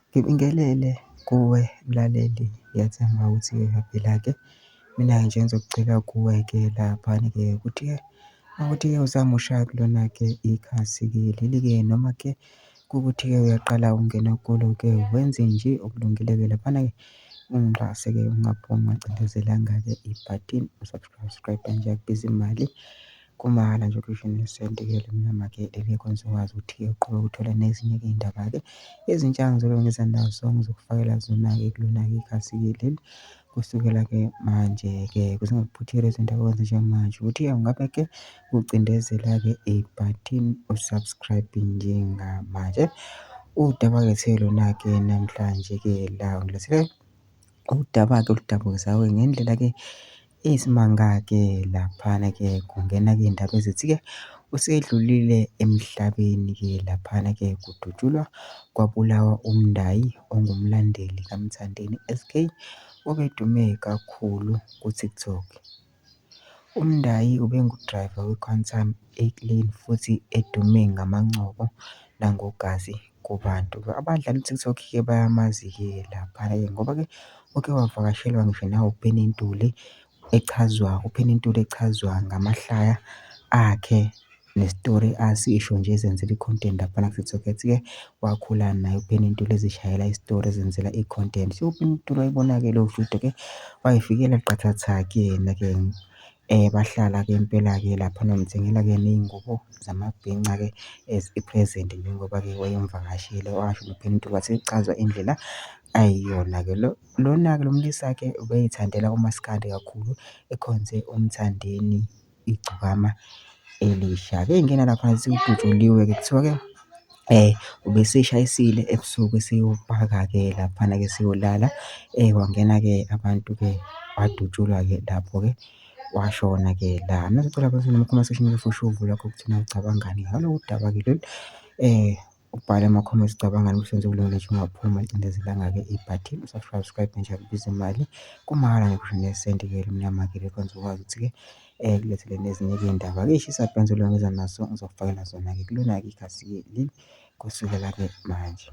Ngibingelele kuwe mlaleli, ngiyathemba ukuthi uyaphila-ke. Mina-ke nje engizokucela kuwe-ke laphana-ke ukuthi-ke, mawukuthi-ke usamusha kulona-ke ikhasi-ke leli-ke noma-ke kuwukuthi-ke uyaqala ukungena kulo-ke, wenze nje okulungile-ke laphana-ke, ungixhase-ke ungaphumi ungacindezelanga-ke ibhathini u-subscribe nje akubizi imali, kumahhala nje awukhishwa nesenti-ke elimnyama-ke leli khona uzokwazi ukuthi-ke uqhubeke uthole nezinye-ke iy'ndaba-ke ezintsha engizobe ngiza nazo, ngizokufakela zona-ke kulona-ke ikhasi-ke leli. Kusukela-ke manje-ke ukuze ungaphuthi lezi iy'ndaba okwenza njengamanje ukuthi-ke ungabe-ke ucindezela-ke ibhathini u-subscribe njengamanje. Udaba-ke lona-ke namhlanje-ke la ngilethele udaba-ke oludabukisayo ngendlela-ke eyisimanga-ke laphana-ke kungena-ke iy'ndaba ezithi-ke usedlulile emhlabeni-ke laphana-ke kudutshulwa kwabulawa uMndayi ongumlandeli kaMthandeni SK obedume kakhulu ku-TikTok. UMndayi ubengu-driver we-Quantum e-clean futhi edume ngamancoko nangogazi kubantu. Abadlala u-TikTok-ke bayamazi-ke laphana-ke ngoba-ke uke wavakashelwa ngisho nawuPenny Ntuli, echazwa uPenny Ntuli echazwa ngamahlaya akhe nesitori asisho nje ezenzela i-content laphana ku-TikTok, ethi-ke wakhula naye uPenny Ntuli ezishayela isitori ezenzela i-content. So, uPenny Ntuli wayibona-ke leyo vidiyo-ke wayifikela qathatha kuyena-ke bahlala-ke impela-ke laphana wamthengela-ke ney'ngubo zamabhinca-ke as i-present njengoba-ke wayemvakashele, washo noPenny Ntuli wathi echazwa indlela ayiyona-ke. Lona-ke lo mlisa-ke ubeyithandela umaskandi kakhulu, ekhonze uMthandeni Igcokama Elisha-ke. Ey'ngena lapha sekudutshuliwe-ke kuthiwa-ke ubeseshayisile ebusuku eseyopaka-ke laphana-ke eseyolala, kwangena-ke abantu-ke wadutshulwa-ke lapho-ke washona-ke la. Mina ngizocela phansi kuma-comment section usho uvo lwakho ukuthi nawe ucabangani ngalolu daba-ke lolu, ubhale ama-comments ucabangani ukuthi nje ungaphumi ungacindezelanga-ke ibhathini u-subscribe nje akubizi imali, kumahhala ngisho nesenti-ke elimnyama-ke khona uzokwazi ukuthi-ke kulethele nezinye-ke iy'ndaba-ke ey'shisa bhe engizobe ngiza nazo ngizokufakela zona-ke kulona-ke ikhasi-ke leli kusukela-ke manje.